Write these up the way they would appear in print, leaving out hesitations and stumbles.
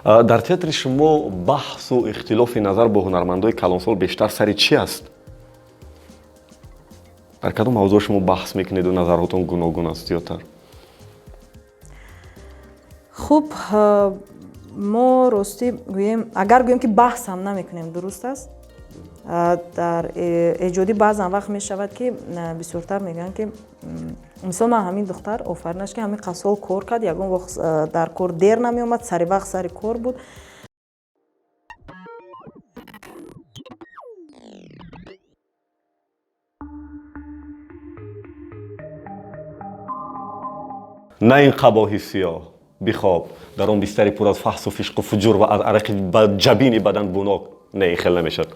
Дар театри шумо баҳсу ихтилофи назар бо ҳунармандои калонсол бештар сари чӣ аст? Дар кадом мавзӯъ шумо баҳс мекунеду назарҳотон гуногун аст зиёдтар? Хуб, мо ростӣ гӯем, агар гӯем, ки баҳс ҳам намекунем, дуруст аст. Дар эҷодӣ баъзан вақт мешавад, ки бисёртар мегӯянд, ки мисол, ман ҳамин духтар, офаринаш, ки ҳамин қад сол кор кард, ягон вақт дар кор дер намеомад, сари вақт сари кор буд. На ин қабоҳи сиёҳ, бихоб дар он бистари пур аз фаҳсу фишқу фуҷур ва аз арақи ҷабини бадан бунок. Не, ин хел намешавад,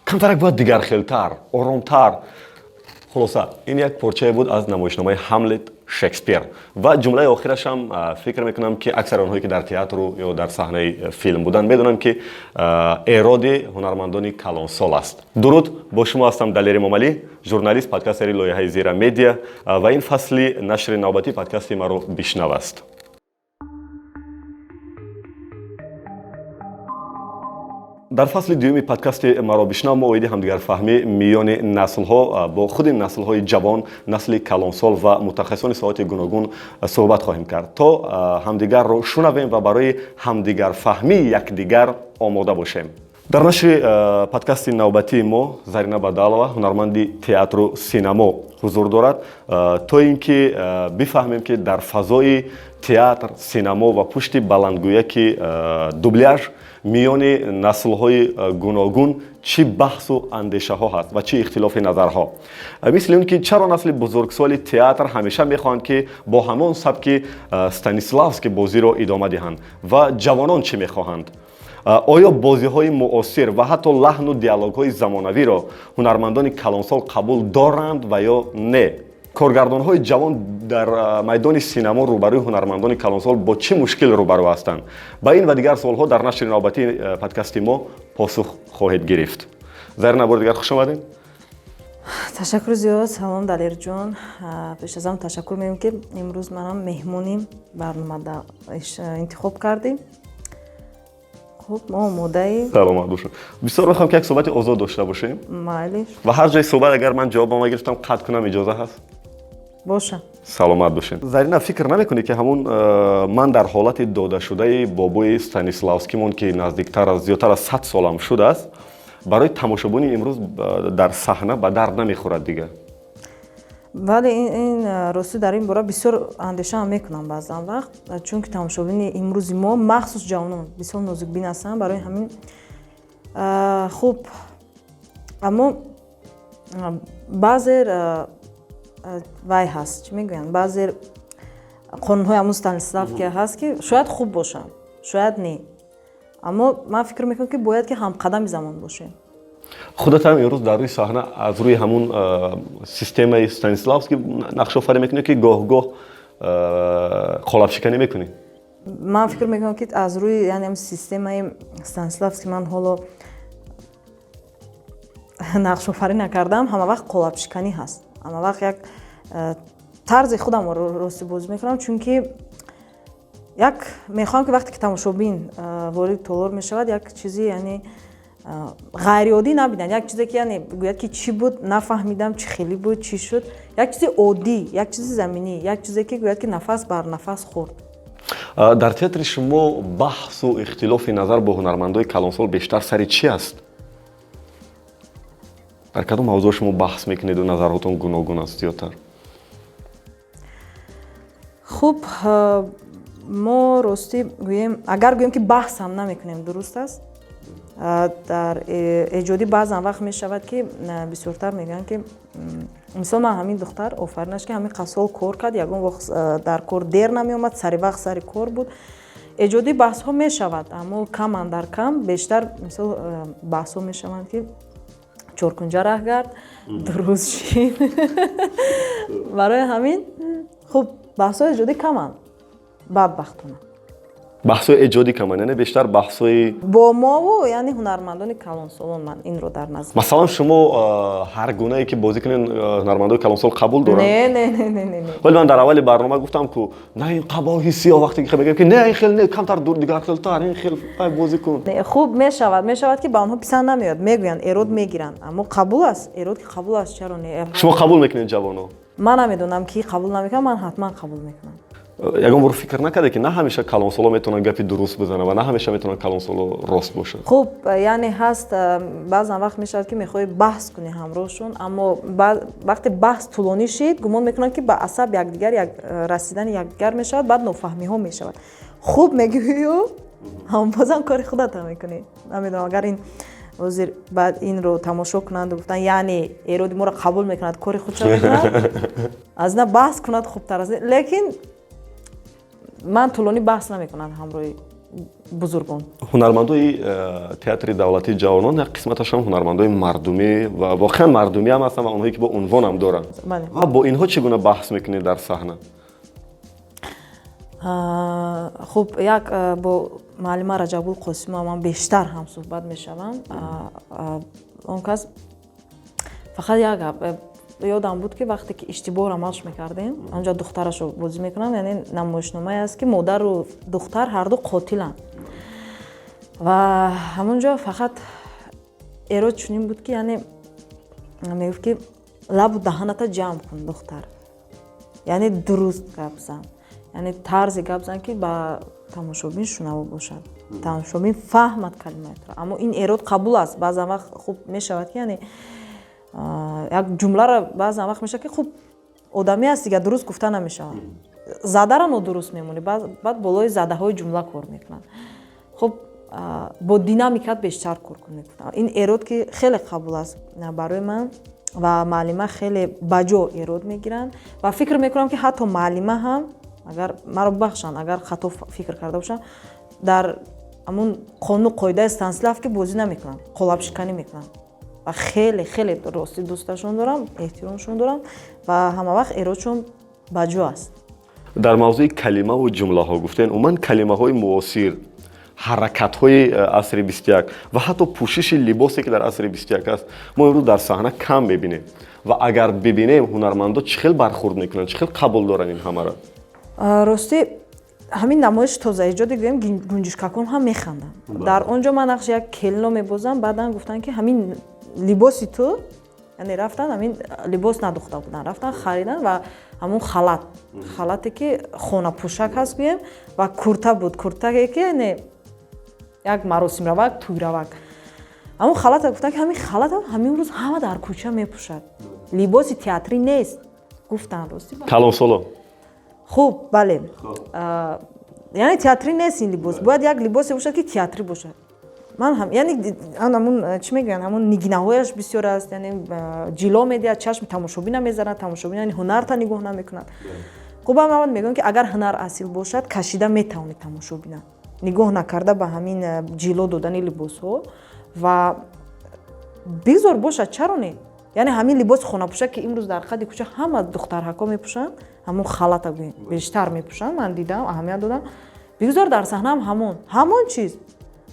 камтарак бояд дигархелтар, оромтар. Хулоса, ин як порчае буд аз намоишномаи «Ҳамлет» Шекспир ва ҷумлаи охирашам, фикр мекунам, ки аксари онҳое, ки дар театру ё дар саҳнаи филм буданд, медонанд, ки эроди ҳунармандони калонсол аст. Дуруд, бо шумо ҳастам Далери Момалӣ, журналист, подкастери лоиҳаи «Зира Медиа» ва ин фасли нашри навбатии подкасти «Маро бишнав» аст. Дар фасли дуюми подкасти «Маро бишнав» мо оиди ҳамдигарфаҳмӣ миёни наслҳо бо худи наслҳои ҷавон, насли калонсол ва мутахассисони соҳати гуногун суҳбат хоҳем кард, то ҳамдигарро шунавем ва барои ҳамдигарфаҳмии якдигар омода бошем. Дар нашри подкасти навбатии мо Зарина Бадалова, ҳунарманди театру синамо, ҳузур дорад, то ин ки бифаҳмем, ки дар фазои театр, синамо ва пушти баландгӯяки дубляж миёни наслҳои гуногун чӣ баҳсу андешаҳо ҳаст ва чӣ ихтилофи назарҳо, мисли он ки чаро насли бузургсоли театр ҳамеша мехоҳанд, ки бо ҳамон сабки Станиславский бозиро идома диҳанд ва ҷавонон чӣ мехоҳанд. Оё бозиҳои муосир ва ҳатто лаҳну диалогҳои замонавиро ҳунармандони калонсол қабул доранд ва ё не? Коргардонҳои ҷавон дар майдони синамо рӯбарӯи ҳунармандони калонсол бо чӣ мушкил рӯбарӯ ҳастанд? Ба ин ва дигар суолҳо дар нашри навбатии подкасти мо посух хоҳед гирифт. Зарина, бори дигар хуш омадед. Ташаккур зиёд. Салом, Далерҷон. Пеш аз ҳама ташаккур мегӯем, ки имрӯз манам меҳмони барномада интихоб кардем. Хуб, мо омодаем. Саломат бошед. Бисёр мехоҳам, ки як суҳбати озод дошта бошем. Майли. Ва ҳар ҷои суҳбат агар ман ҷавобама гирифтам, қатъ кунам, иҷоза ҳаст? Боша. Саломат бошед. Зарина, фикр намекунӣ, ки ҳамун ман дар ҳолати додашудаи бобои Станиславскимон, ки наздиктар аз зиёдтар аз 100 солам шудааст, барои тамошобини имрӯз дар саҳна ба дард намехӯрад дигар? Бале, ин ростӣ, дар ин бора бисёр андешаам мекунам баъзан вақт, чунки тамошобини имрӯзи мо, махсус ҷавонон, бисёр нозукбин ҳастанд. Барои ҳамин, хуб, аммо баъзе вай ҳаст, чӣ мегӯянд, баъзе қонунҳои ҳамун Станиславский ҳаст, ки шояд хуб бошанд, шояд не, аммо ман фикр мекунам, ки бояд ки ҳамқадами замон бошем. Худатам имрӯз дар рӯи саҳна аз рӯи ҳамун системаи Станиславский нақшофарӣ мекунӣ, ки гоҳ-гоҳ қолабшиканӣ мекунӣ? Ман фикр мекунам, ки аз рӯи, яъне, системаи Станиславский ман ҳоло нақшофарӣ накардам. Ҳама вақт қолабшиканӣ ҳаст, ҳама вақт як тарзи худамро ростӣ бозӣ мекунам, чунки як мехоҳам, ки вақте ки тамошобин вориди толор мешавад, як чизи, яъне, ғайриоддӣ набинад, як чизе, ки, яъне, гӯяд, ки чӣ буд, нафаҳмидам, чӣ хеле буд, чӣ шуд, як чизи оддӣ, як чизи заминӣ, як чизе, ки гӯяд, ки нафас бар нафас хӯрд. Дар театри шумо баҳсу ихтилофи назар бо ҳунармандои калонсол бештар сари чӣ аст? Дар кадом мавзӯъ шумо баҳс мекунеду назарҳотон гуногун аст зиёдтар? Хуб, мо ростӣ гӯем, агар гӯем, ки баҳс ҳам намекунем, дуруст аст. Дар эҷодӣ баъзан вақт мешавад, ки бисёртар мегӯянд, ки мисол, ман ҳамин духтар, офаринаш, ки ҳамин қад сол кор кард, ягон вақт дар кор дер намеомад, сари вақт сари кор буд. Эҷодӣ баҳсҳо мешавад, аммо кам андар кам. Бештар, мисол, баҳсҳо мешаванд, ки чоркунҷа раҳ гард, дуруст шин. Барои ҳамин, хуб, баҳсҳои эҷодӣ каманд, бадбахтона. Баҳсҳои эҷодӣ каманд, яъне бештар баҳсҳои Бо мову, яъне ҳунармандони калонсолон, ман инро дар назар. Масалан, шумо ҳар гунае ки бозӣ кунед, ҳунармандои калонсол қабул доранд? Не, не, не, не, не, не. Вале ман дар аввали барнома гуфтам, ку на, ин қабоҳи сиёҳ, вақте ки мегӯям, ки не, ин хел не, камтар дигар хелтар, ин хел бозӣ кун. Хуб, мешавад, ки ба онҳо писанд намеояд, мегӯянд, эрод мегиранд, аммо қабул аст, эрод ки қабул аст, чаро не? Шумо қабул мекунед ҷавоно? Ман намедонам, ки қабул намекунам, ман ҳатман қабул мекунам. Ягон бор фикр накарде, ки на ҳамеша калонсоло метавонанд гапи дуруст бизананд ва на ҳамеша метавонанд калонсоло рост бошанд? Хуб, яъне ҳаст, баъзан вақт мешавад, ки мехоҳӣ баҳс кунӣ ҳамроҳшон, аммо вақте баҳс тӯлонӣ шид, гумон мекунанд, ки ба асаб якдигар расидани якдигар мешавад, баъд нофаҳмиҳо мешавад. Хуб, мегӯю, бозам кори худата мекунӣ. Намедонам, агар ин ҳозир баъд инро тамошо кунанду гуфтанд, яъне эроди моро қабул мекунад, кори худша мекунад, аз ина баҳс кунад хубтар аст, лекин ман тӯлонӣ баҳс намекунам ҳамроҳи бузургон. Ҳунармандои театри давлатии ҷавонон як қисматашон ҳунармандои мардумӣ ва воқеан мардумӣ ҳам ҳастанд ва онҳое ки бо унвонам доранд. Ва бо инҳо чӣ гуна баҳс мекунед дар саҳна? Хуб, як бо муаллима Раҷабгул Қосимова ман бештар ҳамсӯҳбат мешавам. Он кас фақат як гап ёдам буд, ки вақте ки иштибоҳро машқ мекардем, онҷо духтарашро бозӣ мекунам, яъне намоишномае аст, ки модару духтар ҳарду қотиланд, ва ҳамон ҷо фақат эрод чунин буд, ки яъне мегуфт, ки лабу даҳаната ҷамъ кун, духтар, яъне дуруст гап зан, яъне тарзе гап зан, ки ба тамошобин шунаво бошад, тамошобин фаҳмад калимаятро. Аммо ин эрод қабул аст. Баъзан вақт хуб мешавад, ки яъне як ҷумларо, баъзан вақт мешавад, ки хуб, одамӣ аст, дигар дуруст гуфта намешавад, задара нодуруст мемонӣ, баъд болои задаҳои ҷумла кор мекунанд. Хуб, бо динамикат бештар кор кун, мегуфтам. Ин эрод ки хеле қабул аст барои ман ва муаллима хеле баҷо эрод мегиранд ва фикр мекунам, ки ҳатто муаллима ҳам, агар маро бубахшанд, агар хато фикр карда бошам, дар ҳамун қонуну қоидаи Станиславский бозӣ намекунанд, қолабшиканӣ мекунанд ва хеле хеле ростӣ дӯсташон дорам, эҳтиромшон дорам ва ҳама вақт эродшон баҷо аст. Дар мавзӯи калимаву ҷумлаҳо гуфтен, умуман калимаҳои муосир, ҳаракатҳои асри 21 ва ҳатто пӯшиши либосе, ки дар асри 21 аст, мо имрӯз дар саҳна кам мебинем ва агар бибинем, ҳунармандо чӣ хел бархурд мекунанд, чӣ хел қабул доранд ин ҳамаро? Ростӣ, ҳамин намоиши тозаэҷоде, гӯем, гунҷишкакон ҳам механданд. Дар он ҷо ман нақши як келино мебозам. Баъдан гуфтанд, ки ҳамин либоси ту, яъне рафтан, ҳамин либос надухта буданд, рафтан харидан ва ҳамун халат, халате ки хонапӯшак ҳаст, гӯем, ва курта буд, куртае ки яъне як маросимравак, тӯйравак, ҳамун халата гуфтанд, ки ҳамин халатам ҳамин рӯз ҳама дар кӯча мепӯшад, либоси театрӣ нест, гуфтанд, ростӣ. Калонсоло? Хуб, бале, яъне театрӣ нест ин либос, бояд як либосе бошад, ки театрӣ бошад. Ман ҳам, яъне ҳамун, чӣ мегӯянд, ҳамун нигинаҳояш бисёр аст, яъне ҷило медиҳад, чашми тамошобина мезанад, тамошобин яъне ҳунарта нигоҳ намекунад. Хуб, ҳам мегӯям, ки агар ҳунар асил бошад, кашида метавонед тамошобина, нигоҳ накарда ба ҳамин ҷило додани либосҳо, ва бигзор бошад, чаро не? Яъне ҳамин либоси хонапӯшак, ки имрӯз дар қади кӯча ҳама духтарҳако мепӯшанд, ҳамун халата, гӯем, бештар мепӯшанд, ман дидам, аҳамият додам, бигзор дар саҳнаам ҳамон чиз,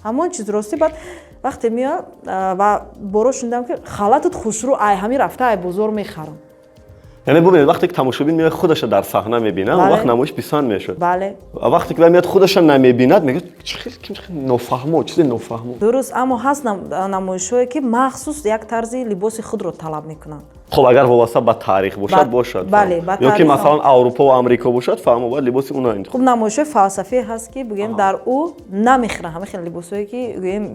ҳамон чиз. Ростӣ, баъд вақте меояд ва боро шунидам, ки халатат хушрӯ, ай ҳамин рафта, ай бозор мехарам. Яъне бубинед, вақте ки тамошобин меояд, худаша дар саҳна мебинад, он вақт намоиш писанд мешавад. Бале. Вақте ки меояд, худаша намебинад, мегӯяд, нофаҳмо, чизе нофаҳмо. Дуруст, аммо ҳаст намоишҳое, ки махсус як тарзи либоси худро талаб мекунанд. Хуб, агар вобаста ба таърих бошад, бошад. Бале. Ё ки масалан Аврупо ва Амрико бошад, фаҳмо, бояд либоси уна интихоб. Хуб, намоишҳои фалсафӣ ҳаст, ки бигӯем, дар ӯ намехӯранд ҳама хел либосҳое, ки гӯем,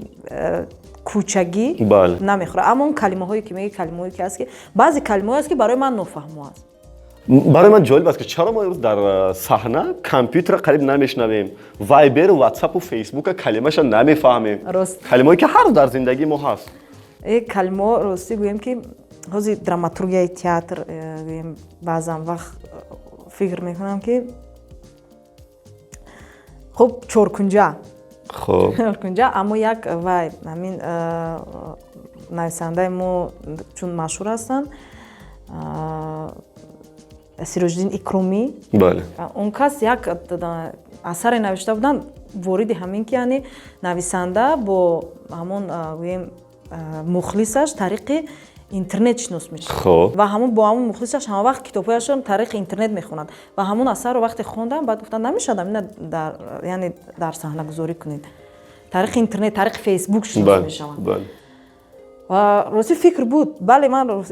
кӯчагӣ намехӯрад. Аммо он калимаҳое, ки меги, калимаҳое ки ҳаст, ки баъзе калимаҳое аст, ки барои ман нофаҳмо аст. Барои ман ҷолиб аст, ки чаро мо имрӯз дар саҳна компютерро қариб намешнавем, Вайберу, Ватсапу, Фейсбука калимаша намефаҳмем, калимаое ки ҳар рӯз дар зиндагии мо ҳаст. Калимаҳо, ростӣ гӯем, ки ҳозир драматургияи театр, гӯем, баъзан вақт фикр мекунам, ки хуб, чоркунҷа, чоркунҷа, аммо як вай ҳамин нависандаи мо чун машҳур ҳастанд, Сироҷиддин Икромӣ, он кас як Асаре навишта буданд вориди ҳамин, ки яъне нависанда бо ҳамон, гӯем, мухлисаш тариқи интернет шинос мешавад ва ҳамон бо ҳамон мухлисаш ҳама вақт китобҳояшон тариқи интернет мехонад. Ва ҳамон асарро вақте хондам, баъд гуфтанд, намешавад ҳамина яъне дар саҳнагузорӣ кунед, тариқи интернет, тариқи Фейсбук шинос мешаванд. Ва рости фикр буд, бале. Ман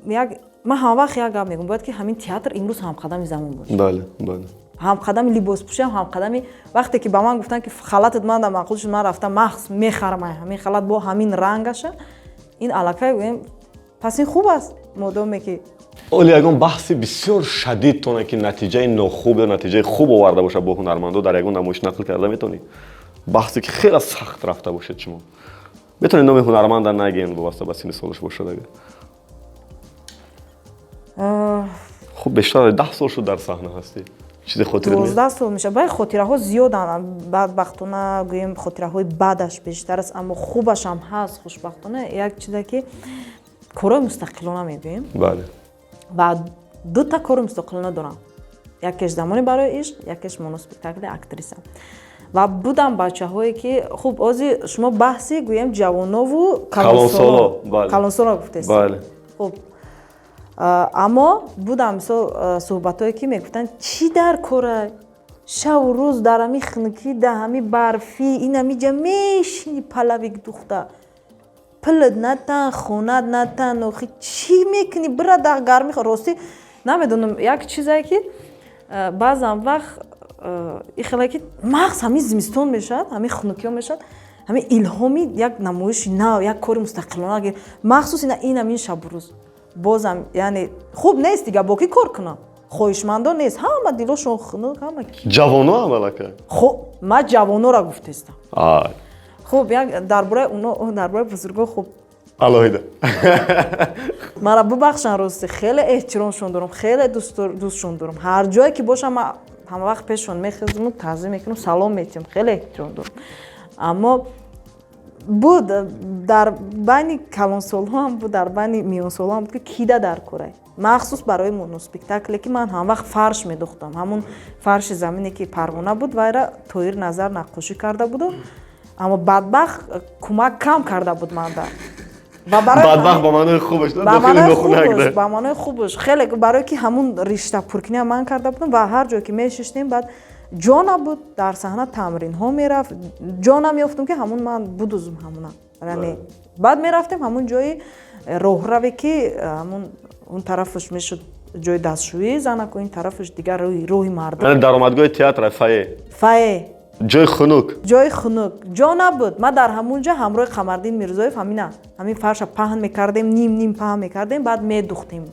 як ман ҳама вақт як гап мегӯям: бояд ки ҳамин театр имрӯз ҳамқадами замон бошад. бале бале Ҳамқадами либоспӯшиам, ҳамқадами вақте ки ба ман гуфтанд, ки халатат манда маъқул шуд, ман рафтам, махс мехарам ҳамин халат бо ҳамин рангаша. Ин аллакай, гӯем, пас ин хуб аст, модоме ки Оле, ягон баҳси бисёр шадидтоне, ки натиҷаи нохуб ё натиҷаи хуб оварда бошад, бо ҳунармандо дар ягон намоиш нақл карда метавонӣ? Баҳсе, ки хеле сахт рафта бошед шумо, метавонед номи ҳунарманда нагӯен, вобаста ба синни солаш бошад агар. Хуб, бештар 10 сол шуд дар саҳна ҳастӣ, чизе хотир? 12 сол мешавад. Бале, хотираҳо зиёданд. Бадбахтона, гӯем, хотираҳои бадаш бештар аст, аммо хубашам ҳаст, хушбахтона. Як чизе ки корҳои мустақилона мегӯем ва дута кори мустақилона дорам: якеш «Замоне барои ишқ», якеш моноспектакли «Актриса». Ва будам бачаҳое, ки хуб, ози шумо баҳси, гӯем, ҷавонову калонсоло гуфтест. Хуб, аммо будам, мисол, суҳбатҳое, ки мегуфтанд, чӣ дар кора, шаву рӯз дар ҳами хунукӣ, дар ҳами барфӣ, ин ҳамиҷа мешини, половик духта, пулат натан, хонат натан, охи чӣ мекунӣ, бира дар гармӣ. Ростӣ, намедонам, як чизе ки баъзан вақт ихеле ки мағз ҳамин зимистон мешавад, ҳамин хунукиҳо мешавад, ҳамин илҳоми як намоиши нав, як кори мустақилона, махсус ин ҳамин шабу рӯз бозам, яъне хуб нест, дига бо кӣ кор кунам? Хоҳишмандон нест, ҳама дилошон хунук, ҳама. Ҷавоно ҳам аллакай? Хуб, ман ҷавонора гуфтестам. Хуб, як дар бораи оно, дар бораи бузурго, хуб. Алоҳида. Мара бубахшанд, рости, хеле эҳтиромшон дорам, хеле дӯстшон дорам. Ҳар ҷое ки бошам, ман ҳама вақт пешшон мехезму таъзим мекунам, салом метиҳам, хеле эҳтиром дорам. Аммо буд, дар байни калонсолҳо ҳам буд, дар байни миёнсолҳо ҳам буд, ки кида дар корай, махсус барои моноспектакле, ки ман ҳамвақт фарш медухтам. Ҳамун фарши замине, ки парвона буд, вайра Тоир Назар наққошӣ карда буду, аммо бадбахт кӯмак кам карда буд манда. Бадбахт ба маънои хубаш. Ба маънои хубаш хеле, барое ки ҳамун ришта пуркиния ман карда будам. Ва ҳар ҷое ки мешиштем, баъд ҷо набуд, дар саҳна тамринҳо мерафт, ҷо намеёфтум, ки ҳамун ман будузм ҳамуна. Яъне баъд мерафтем ҳамун ҷои роҳраве, ки ҳамун он тарафаш мешуд ҷои дастшӯӣ занаку, ин тарафаш дигар роҳи мардум. Даромадгоҳи театр, фойе. Фойе. Ҷои хунук. Ҷои хунук, ҷо набуд. Ман дар ҳамун ҷо ҳамроҳи Қамардин Мирзоев ҳамина ҳамин фарша паҳн мекардем, ним ним паҳн мекардем, баъд медухтем.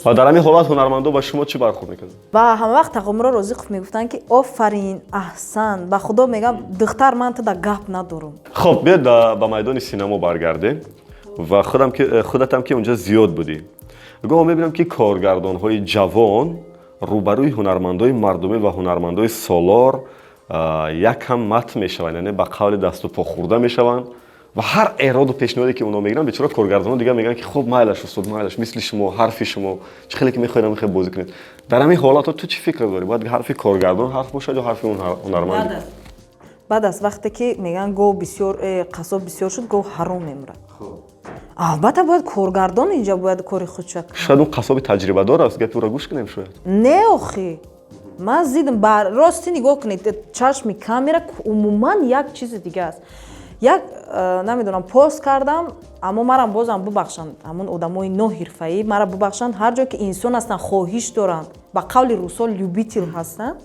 Ва дар ҳамин ҳолат ҳунармандо ба шумо чӣ бархӯрд мекарданд? Ва ҳама вақт Тағомурод Розиқов мегуфтанд, ки офарин, аҳсан, ба худо мегам, духтар, ман туда гап надорам. Хоб, биёд ба майдони синамо баргардем. Ва худам ки худатам ки унҷа зиёд будӣ, гоҳо мебинам, ки коргардонҳои ҷавон рӯбарӯи ҳунармандои мардумӣ ва ҳунармандои солор якам мат мешаванд, яъне ба қавли дасту по хӯрда мешаванд. Ва ҳар эроду пешниҳоде, ки онҳо мегиранд, бечора коргардонҳо дигар мегӯянд, ки хуб, майлаш, устод, майлаш, мисли шумо, ҳарфи шумо, чӣ хеле ки мехоҳед, мехоҳед бозӣ кунед. Дар ҳамин ҳолатҳо ту чӣ фикр дорӣ? Бояд ҳарфи коргардон ҳарф бошад ё ҳарфи ҳунарманд? Баъд аз вақте ки мегӯянд, гов бисёр, қассоб бисёр шуд, гов ҳаром мемурад. Албатта, бояд коргардон инҷа бояд кори худша. Шояд он қассоби таҷрибадор аст, гапи ӯро гӯш кунем шояд. Не, охи, ман зидам. Ба рости, нигоҳ кунед, чашми камера умуман як чизи дига аст. Як намедонам, пост кардам, аммо марам бозам бубахшанд, ҳамун одамои ноҳирфаӣ мара бубахшанд. Ҳар ҷое ки инсон ҳастанд, хоҳиш доранд, ба қавли русҳо, любитель ҳастанд,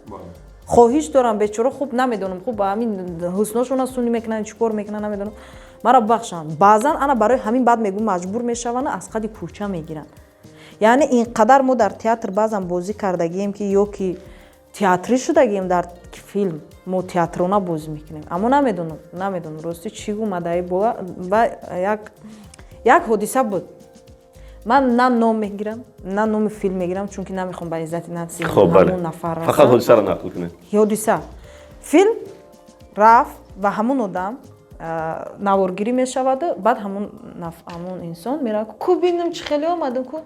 хоҳиш дорам, бечора. Хуб, намедонам, хуб, ба ҳамин ҳусношона сунӣ мекунанд, чӣ кор мекунанд, намедонам, мара бубахшанд. Баъзан ана барои ҳамин баъд мегӯ, маҷбур мешаванд, аз қади кӯча мегиранд. Яъне ин қадар мо дар театр баъзан бозӣ кардагием, ки ё ки театрӣ шудагием, дар филм мо театрона бозӣ мекунем. Аммо намедонам, ростӣ, чӣ омадаи бола. Ва як ҳодиса буд. Ман на ном мегирам, на номи филм мегирам, чунки намехоҳам ба иззати нафси ҳамон нафар. Фақат ҳодисаро нақл кунед. Ҳодиса: филм рафт ва ҳамон одам наворгирӣ мешаваду баъд ҳамон инсон меравад, ку бинам, чӣ хеле омадам, ку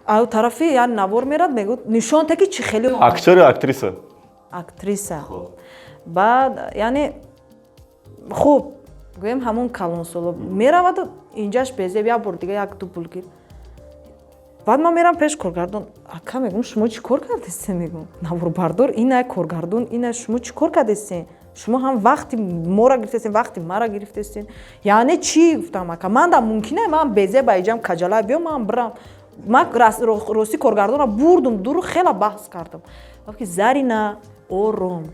аю тарафи, яъне навор мерад, мегӯ, нишон та, ки чӣ хеле. Актер ё актриса? Актриса. Баъд, яъне, хуб, гӯем, ҳамон калонсоло мераваду инҷаш безеб, як бор дига як дубл гир. Баъд ман мерам пеш коргардон: «Ака, — мегӯм, — шумо чӣ кор кардестен?» Мегӯм, наворбардор ина, коргардон ина, шумо чӣ кор кардестен? Шумо ҳам вақти моро гирифтестен, вақти мара гирифтестен. Яъне чӣ гуфтам, ака, манда мумкина, ман безеб аиҷам каҷала биём, ман бирам. Ман ростӣ коргардонро бурдум дуру, хела баҳс кардам. Гуфт ки: «Зарина, ором,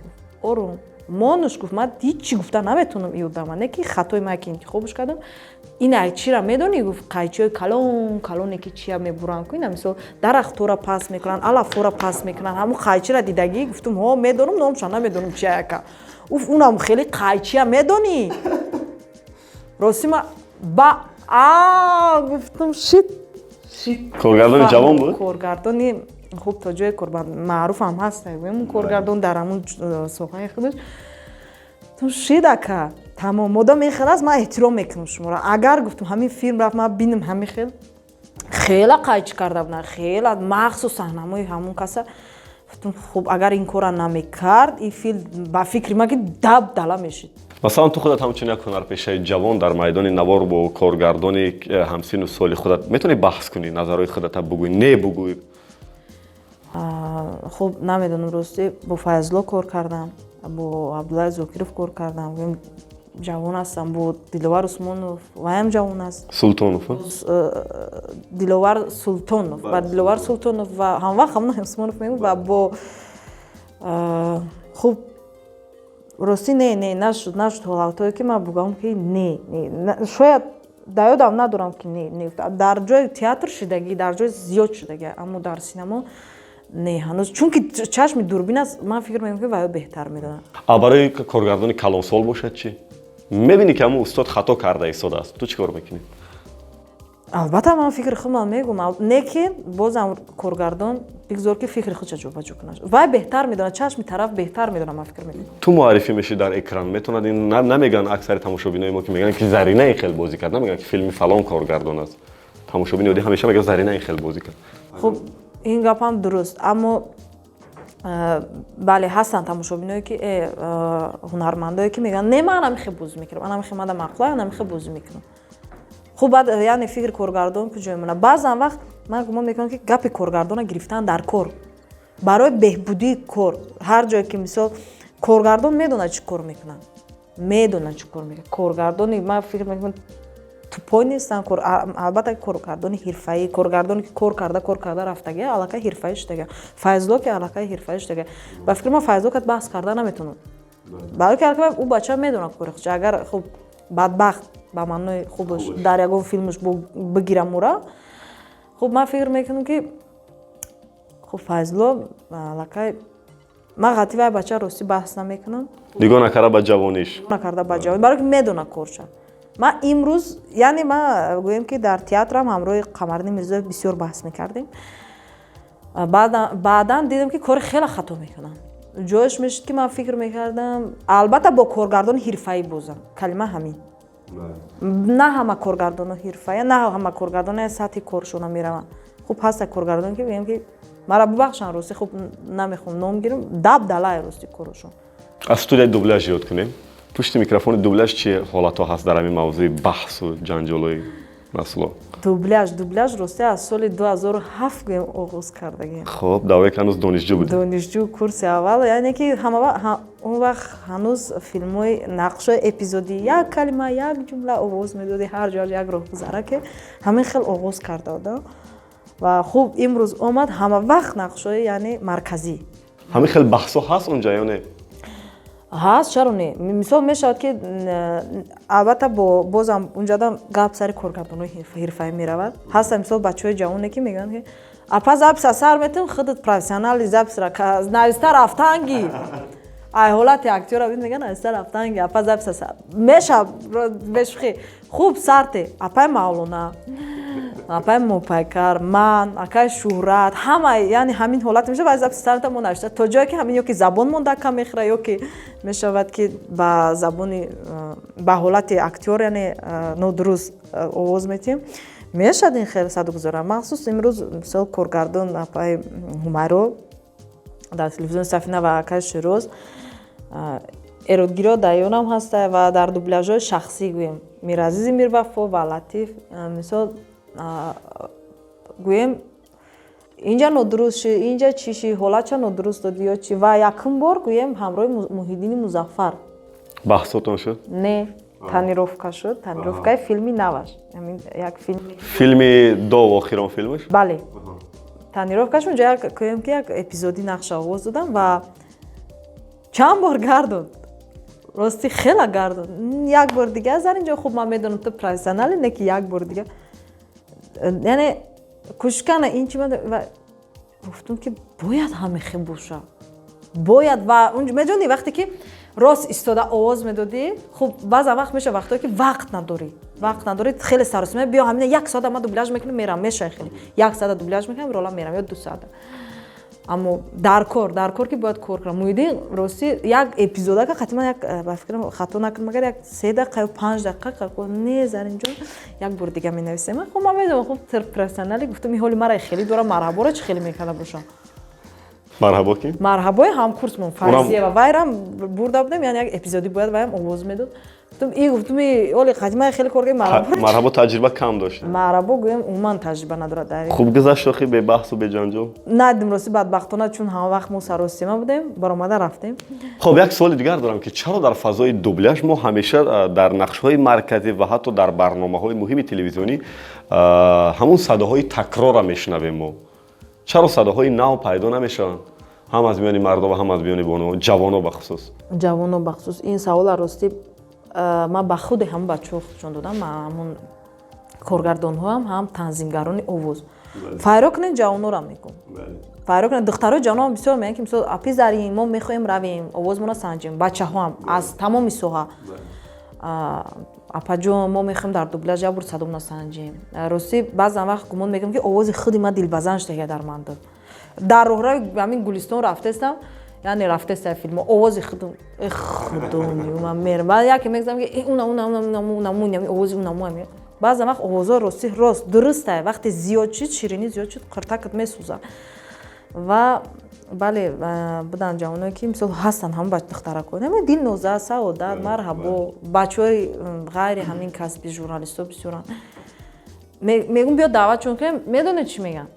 ором монуш». Гуфт: «Ман ҳиччи гуфта наметавонам, и одама не ки хатои ман ки интихобш кардам. Ина чира медонӣ?» Гуфт: «Қайчиҳои калон калоне ки чия мебуранд ку, ина мисол дарахтҳоро пас мекунанд, алафҳоро пас мекунанд, ҳамун қайчира дидагӣ?» Гуфтум: «Ҳо, медонам, номша намедонам чия, яка». Уф, унам хеле қайчия медонӣ. Ростӣ ма ба а гуфтум: «Шит, шит». Коргардони ҷавон буд? Коргардони хуб, то ҷое маъруфам ҳаст гӯем, коргардон дар ҳамун соҳаи худаш. Шид, ака, тамом, модам ин хел аст, ман эҳтиром мекунам шуморо. Агар, гуфтум, ҳамин филм рафт, ман бинам, ҳамин хел хела қайчи карда буданд, хела махсус саҳнамои ҳамун каса. Гуфтум: «Хуб, агар ин корра намекард, ин филм, ба фикри ман, ки даб дала мешид». Масалан, ту худат ҳамчун як ҳунарпешаи ҷавон дар майдони навор бо коргардони ҳамсину соли худат метавонӣ баҳс кунӣ, назарҳои худата бугӯӣ, не бугӯӣ? Хуб, намедонам, ростӣ, бо Файзулло кор кардам, бо Абдуллаи Зокиров кор кардам, ҷавон ҳастам, бо Диловар Усмонов, ваям ҷавон аст. Султонов. Диловар Султонов ва Диловар Султонов ва ҳамвақт ҳамон Усмонов мегӯм ва бо хуб, ростӣ, не, нашуд ҳолатҳое ки ман бугӯям ки не, не, шояд дар ёдам надорам ки не, не. Дар ҷои театр шидагӣ, дар ҷои зиёд шудагӣ, аммо дар синамо не ҳанӯз, чунки чашми дурбин аст. Ман фикр мекунам, ки ваё беҳтар медонад. А барои коргардони калонсол бошад чӣ? Мебинӣ, ки ҳамун устод хато карда истодааст, ту чӣ кор мекунӣ? Албатта, ман фикри худам мегӯм, не ки бозам коргардон бигзор, ки фикри худша ҷобаҷо кунад, вай беҳтар медонад, чашми тараф беҳтар медонад, ман фикр мекунам. Ту муаррифӣ мешӣ дар экран, метавонад ин намегӯянд. Аксари тамошобинои мо ки мегӯянд, ки Зарина ин хел бозӣ кард, намегӯянд, ки филми фалон коргардон аст. Тамошобини оддӣ ҳамеша мегӯяд: «Зарина ин хел бозӣ кард». Хуб, ин гапам дуруст, аммо бале, ҳастанд тамошобиное ки ҳунармандое ки мегӯянд: «Не, ман ҳамин хел бозӣ мекунам, ан ҳамин хел мада маъқула, ан ҳамин хел бозӣ мекунам». Хуб, баъд, яъне, фикри коргардон куҷо мемонад? Баъзан вақт ман гумон мекунам, ки гапи коргардона гирифтан дар кор барои беҳбудии кор. Ҳар ҷое ки, мисол, коргардон медонад, чӣ кор мекунад, медонад, чӣ кор мекунад. Коргардони, ман фикр мекунам, тупой нестанд. Албатта, коргардони ҳирфаӣ, коргардоне ки кор карда рафтагия, аллакай ҳирфаӣ шудага. Файзулло ки аллакай ҳирфаӣ шудага, ба фикри ман, Файзулло кат баҳс карда наметавонад, балки аллакай ӯ бача медонад кори худша. Агар, хуб, бадбахт ба маънои хубаш дар ягон филмаш бигирам ура, хуб, ман фикр мекунам, ки хуб, Файзулло аллакай, ман ғати вай бача, ростӣ, баҳс намекунам. Нигоҳ накарда ба ҷавониш. Накарда ба ҷавонӣ, барое ки медонад корша. Ман имрӯз, яъне, ман гӯем, ки дар театрам ҳамроҳи Қамариддин Мирзоев бисёр баҳс мекардем. Баъдан дидам, ки кори хеле хато мекунам. Ҷояш мешуд, ки ман фикр мекардам, албатта, бо коргардони ҳирфаӣ бозам, калима ҳамин. На ҳама коргардоно ҳирфаия, на ҳама коргардоно сатҳи коршона мераванд. Хуб, ҳаста коргардоне, ки мегӯям, ки мара бубахшанд, ростӣ, хуб, намехоҳам ном гирам, даб далай, рости, корашон. Аз студияи дубляж ёд кунем. Пушти микрофони дубляж чӣ ҳолатҳо ҳаст дар ҳамин мавзӯи баҳсу ҷанҷолои насло? Дубляж, рости, аз соли 2007 гӯем оғоз кардагем. Хоб, давре ки ҳанӯз донишҷӯ будем. Донишҷӯ, курси аввал, яъне ки ҳама он вақт ҳанӯз филмҳои нақшҳои эпизодӣ, як калима, як ҷумла овоз медодӣ, ҳар ҷо як роҳгузара, ки ҳамин хел оғоз карда одам. Ва хуб, имрӯз омад ҳама вақт нақшҳои, яъне, марказӣ. Ҳамин хел баҳсҳо ҳаст онҷа ё не? Ҳаст, чаро не? Мисол, мешавад, ки албатта, бо бозам унҷадам гап сари коргардонои ҳирфаӣ меравад. Ҳастанд, мисол, бачаҳои ҷавоне, ки мегӯянд, ки: «Апа, запись а сар метавон, худат профессионали, запись ра нависта рафтанги». Ай ҳолати актёра бин, мегӯян: «Нависта рафтанги, апа, запись а сар меша». Бешухӣ, хуб, сарте, апай Мавлона, апай Мопайкар, ман, акай Шӯҳрат, ҳама, яъне, ҳамин ҳолат мешавад. Вай запись сарта, мо навишта, то ҷое ки ҳамин ё ки забон монда кам мехӯра, ё ки мешавад, ки ба забони, ба ҳолати актёр, яъне, нодуруст овоз метиҳем. Мешавад ин хел садугузора. Махсус имрӯз, мисол, коргардон апай Ҳумайро. Дар телевизиони Сафина ва акаи Шероз эродгириҳо дар ёнам ҳаста ва дар дубляжҳои шахсӣ, гӯем, Миразизи Мирвафо ва Латиф, мисол, гӯем, инҷа нодуруст шид, инҷа чӣ шид, ҳолатша нодуруст додӣ ё чӣ. Ва якум бор, гӯем, ҳамроҳи Муҳиддини Музаффар баҳсотон шуд? Не, тонировка шуд, тонировкаи филми наваш, як филм. Филми дов, охирон филмаш? Бале, тонировкаш. Унҷа як, гӯем, ки як эпизоди нақша овоз додам ва чанд бор гардонд, рости, хела гардонд. Як бор дига, Заринҷон, хуб, ман медонам, ту профессионали, не ки як бор дига, яъне кӯшиш кана ин чи. Гуфтум, ки бояд ҳамихел боша, бояд. Ва медони, вақте ки рост истода овоз медодӣ, хуб, баъзан вақт меша, вақтое ки вақт надорӣ, вақт надорӣ, хеле саросима, биё, ҳамина як соата ман дубляж мекунам, мерам, мешавад хеле, як соата дубляж мекунам, рола мерам ё 2 соата. Аммо дар кор ки бояд кор кунам. Муҳиддин, ростӣ, як эпизодака қатъиман як, ба фикрам, хато накунам, агар як 3 дақиқа ё 5 дақиқа. Не, Заринҷон, як бор дига менависем. Хуб, ман медонам, хуб, профессионали. Гуфтам, ин ҳоли мара хеле дора, марҳаборо чӣ хеле мекарда бошам. Марҳабо ки? Марҳабои ҳамкурсмон Фарзиева, вайрам бурда будем, яъне як эпизоди бояд ваям овоз медод. Гуфтам, и гуфтум, оли қадимаи хеле кор кардем. Марҳабо, марҳабо таҷриба кам дошт. Марҳабо, гӯем, умуман таҷриба надорад дар Хуб гузашт охи, бебаҳсу беҷанҷол? Надидим, рости, бадбахтона, чун ҳама вақт мо саросима будем, баромада рафтем. Хоб, як суоли дигар дорам, ки чаро дар фазои дубляж мо ҳамеша дар нақшҳои марказӣ ва ҳатто дар барномаҳои муҳими телевизионӣ ҳамун садоҳои такрорра мешунавем? Мо чаро садоҳои нав пайдо намешаванд, ҳам аз миёни мардо ва ҳам аз миёни ҷавоно бахусус? Ҷавоно бахусус. Ин савола, ростӣ, ман ба худи ҳамон бачаҳо худшон додам, ҳамон коргардонҳоам, ҳам танзимгарони овоз. Файро кунед ҷавонора, мегӯм, файро кунед. Духтарои ҷавонам бисёр мегӯянд, ки мисол, апи Зарин, мо мехоҳем равем, овозмонро санҷем. Бачаҳоам аз тамоми соҳа: апаҷон, мо мехоҳем дар дубляж як бор садомона санҷем. Ростӣ, баъзан вақт гумон мекунам, ки овози худи ман дилбазан шуда дар ман дод. Дар роҳрави ҳамин Гулистон рафтестам, яъне рафтеста филмо, овози худум, худо, ман мерам, баъд яке мегӯзам, ки уна, уна, уна, уна, уна, овози унаму. Баъзан вақт овозҳо, рости, рост, дурустае, вақте зиёд шид, ширинӣ зиёд шуд, қиртакат месӯзад. Ва бале, буданд ҷавоное, ки мисол ҳастанд, ҳамон духтарако, Дилноза, Саодат, марҳабо, бачаҳои ғайри ҳамин касби журналистҳо бисёранд. Мегӯм, биё, даъватшон кунем. Медонед, чӣ мегӯянд?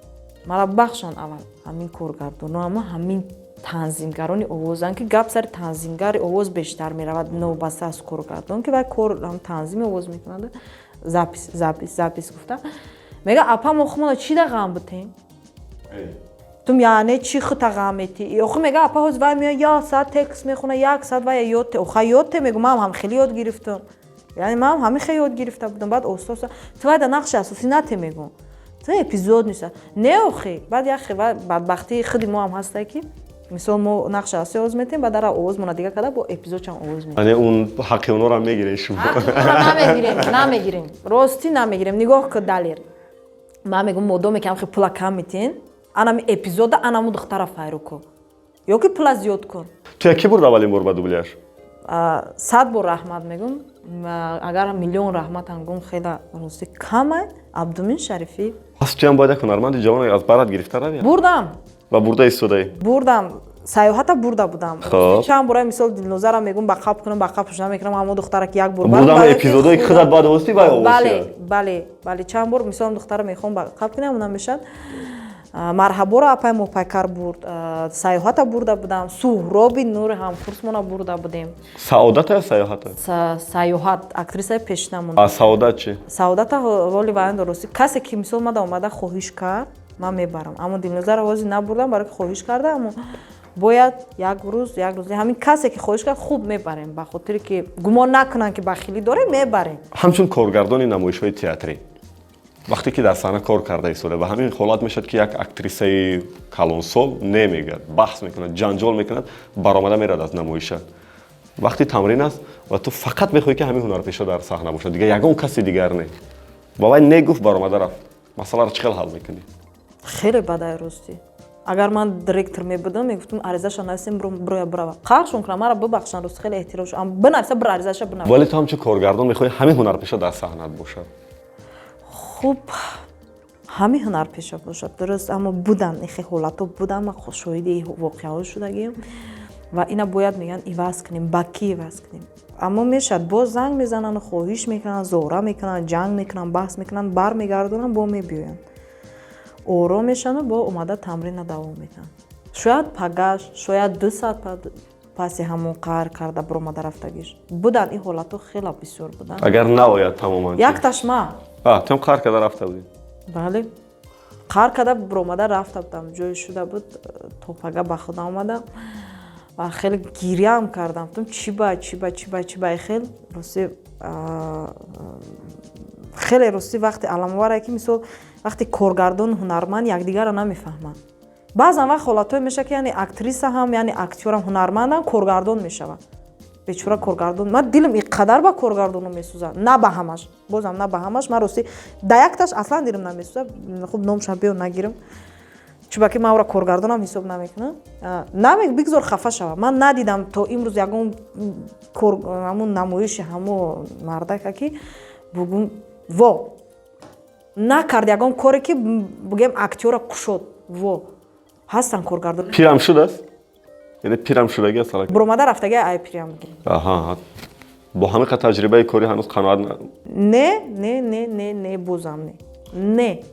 Мара бахшанд, аввал ҳамин коргардоно, ама ҳамин танзимгарони овозанд, ки гап сари танзимгари овоз бештар меравад, новобаста аз коргардон, ки вай кор танзими овоз мекунад, запись, запись, запись гуфта. Мега, апа, мо хумона чӣ да ғам бутем? Тум, яъне чӣ хута ғам метӣ охи? Мега, апа, ҳоз вай меояд, як соат текст мехона, як соат вай ёд те. Оха, ёд те, мегӯ, ман ҳам хеле ёд гирифтам, яъне ман ҳамин хеле ёд гирифта будам. Баъд оста оста ту вай да нақши асосӣ нате, мегӯ, ту эпизод неста. Не, охи, баъд як бадбахтии худи мо ҳам ҳастае, ки мисол, мо нақши асосӣ овоз метем, баъд ара овозмона дига карда, бо эпизодчам овоз метем. Яъне он ҳаққи онҳоро мегиред шумо? Намегирем, намегирем, ростӣ, намегирем. Нигоҳ кун, Далер, ман мегӯм, модоме ки ҳамхи пула кам метин, анами эпизода анаму духтара файру кун ё ки пула зиёд кун. Ту яки бурд аввалин бор ба дубляж? 100 бор раҳмат мегӯм, агар миллион раҳматам гум, хела, ростӣ, камай. Абдумин Шарифӣ. Пас туям бояд як ҳунарманди ҷавон аз барат гирифта равӣ. Бурдам. Ва бурда истодаӣ? Бурдам, Саёҳата бурда будам чанд бора. Мисол, Дилнозара мегӯм, ба қаб кунам, ба қаб намекунам, ҳамо духтара ки як бор бурдам, эпизодое ки худат бояд овозӣ, вай овоз. Бале, бале, бале, чанд бор, мисол, духтара мехоҳам ба қаб кунам, намешад. Марҳаборо апай Мопайкар бурд, Саёҳата бурда будам, Суҳроби Нури ҳамкурсмона бурда будем. Саодата ё Саёҳата? Саёҳат, актрисаи пешинамон. А Саодат чӣ? Саодата роли ваян. Ростӣ, касе ки, мисол, мада омада хоҳиш кард, ман мебарам. Аммо Дилнозаро ҳозир набурдам, барои ки хоҳиш карда. Аммо бояд як рӯз, як рӯз ҳамин касе ки хоҳиш кард, хуб, мебарем, ба хотире ки гумон накунанд, ки бахилӣ дорем, мебарем. Ҳамчун коргардони намоишҳои театрӣ, вақте ки дар саҳна кор карда истода, ва ҳамин ҳолат мешавад, ки як актрисаи калонсол не мегӯяд, баҳс мекунад, ҷанҷол мекунад, баромада мерад аз намоиша. Вақти тамрин аст ва ту фақат мехоҳӣ, ки ҳамин ҳунарпеша дар саҳна бошад, дигар ягон каси дигар не, ва вай не гуфт, баромада рафт. Масъаларо чӣ хел ҳал мекунӣ? Хеле бадай, ростӣ. Агар ман директор мебудам, мегуфтам, аризаша нависем, броя, брава, қаршон кунам. Мара бибахшанд, рости, хеле эҳтиром, бинависа, бир аризаша бинавис. Вале ту ҳамчун коргардон мехоҳӣ ҳамин ҳунарпеша дар саҳнат бошад. Хуб. Ҳамин ҳунарпеша бошад, дуруст, аммо буданд ихе ҳолатҳо, буданд, ман шоҳиди воқеаҳо шудагиам ва ина бояд, мегӯянд, иваз кунем. Ба кӣ иваз кунем? Аммо мешавад, боз занг мезананд, хоҳиш мекунанд, зора мекунанд, ҷанг мекунанд, баҳс мекунанд, бармегардонанд, бо мебиёянд, ором мешаванд, бо омада тамрина давом медиҳанд. Шояд пагаш, шояд 2 соат паси ҳамон қаҳр карда биромада рафтагиш. Буданд ин ҳолатҳо, хеле бисёр буданд. Агар наояд тамоман? Якташ ма. Тум қаҳр карда рафта будӣ? Бале, қаҳр карда биромада рафта будам. Ҷое шуда буд, то пага ба худам омадам ва хеле гиряам кардам. Гуфтам: чӣ ба, чӣ ба, чӣ ба, чӣ ба? Хел рости, хеле рости, вақте аламоваре, ки мисол вақте коргардону ҳунарманд якдигарро намефаҳманд. Баъзан вақт ҳолатҳое мешавад, ки яъне актриса ҳам, яъне актёрам, ҳунармандам коргардон мешавад. Бечора коргардон. Ман дилам ин қадар ба коргардоно месӯзад, на ба ҳамаш, бозам на ба ҳамаш. Ман ростӣ да якташ аслан дилам намесӯзад. Хуб, номша биё нагирам, чунки ман ӯро коргардонам ҳисоб намекунам. Наме бигзор хафа шавад. Ман надидам то имрӯз ягон ҳамун намоиши ҳамо мардака, ки бугум во накард, ягон коре, ки бигӯем, актёра кушод. Во ҳастанд коргардон. Пирам шудааст, яъне пирам шудагӣ аст? Буромада рафтаги, ай пирам бигем. Аҳа, бо ҳамин қадр таҷрибаи корӣ ҳанӯз қаноат? Не, не, не, не, не, бозам не, не.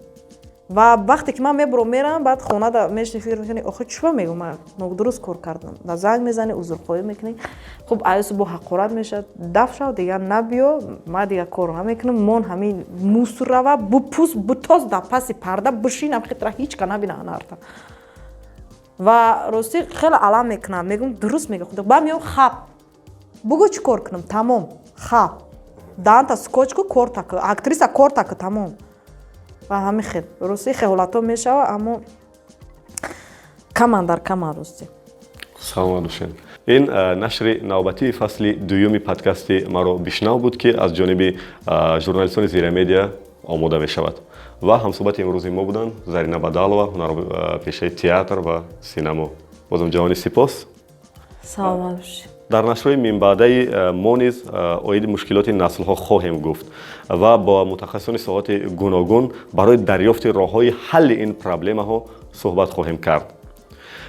Ва вақте ки ман мебуром, мерам, баъд хонада мешини, фикр мекунӣ: охи, чӣ мегӯм, ман нодуруст кор кардам. Да занг мезанӣ, узрхоҳӣ мекунӣ. Хуб, аюсу бо ҳақорат мешавад: даф шав, дигар набиё, ман дигар кор намекунам, мон ҳамин мусор рава, бупус, бутоз, дар паси парда бишинам, хитра ҳеч ка набина ҳунарта. Ва ростӣ хеле алам мекунам, мегӯм: дуруст мега худо. Баъд меём: хаб, бугӯ, чӣ кор кунам? Тамом, хаб, даҳанта скотч ку, корта ку, актриса, корта ку, тамом. Ва ҳамин хел, ростӣ, хел ҳолатҳо мешава, аммо каман дар каман, ростӣ. Саломат бошед. Ин нашри навбатии фасли дуюми подкасти «Маро бишнав» буд, ки аз ҷониби журналистони «Зира Медиа» омода мешавад, ва ҳамсӯҳбати имрӯзи мо буданд Зарина Бадалова, ҳунарпешаи театр ва синамо. Бозам ҷавони сипос. Саломат бошед. Дар нашрҳои минбаъдаи мо низ оиди мушкилоти наслҳо хоҳем гуфт ва бо мутахассисони соҳоти гуногун барои дарёфти роҳҳои ҳалли ин проблемаҳо суҳбат хоҳем кард.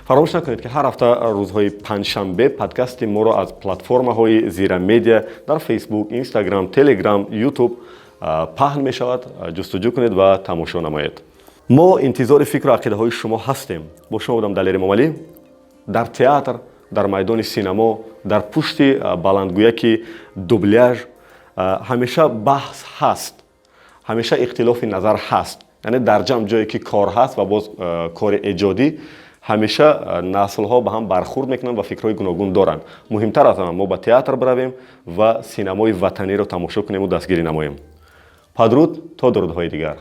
Фаромӯш накунед, ки ҳар ҳафта рӯзҳои панҷшанбе подкасти моро аз платформаҳои «Зира Медиа» дар Фейсбук, Инстаграм, Телеграм, Ютуб паҳн мешавад. Ҷустуҷӯ кунед ва тамошо намоед. Мо интизори фикру ақидаҳои шумо ҳастем. Бо шумо будам Далери Момалӣ. Дар театр, дар майдони синамо, дар пушти баландгӯяки дубляж ҳамеша баҳс ҳаст, ҳамеша ихтилофи назар ҳаст. Яъне дар ҷамъ, ҷое ки кор ҳаст ва боз кори эҷодӣ, ҳамеша наслҳо ба ҳам бархурд мекунанд ва фикрҳои гуногун доранд. Муҳимтар аз ҳама, мо ба театр биравем ва синамои ватаниро тамошо кунему дастгирӣ намоем. Падруд, то дурудҳои дигар.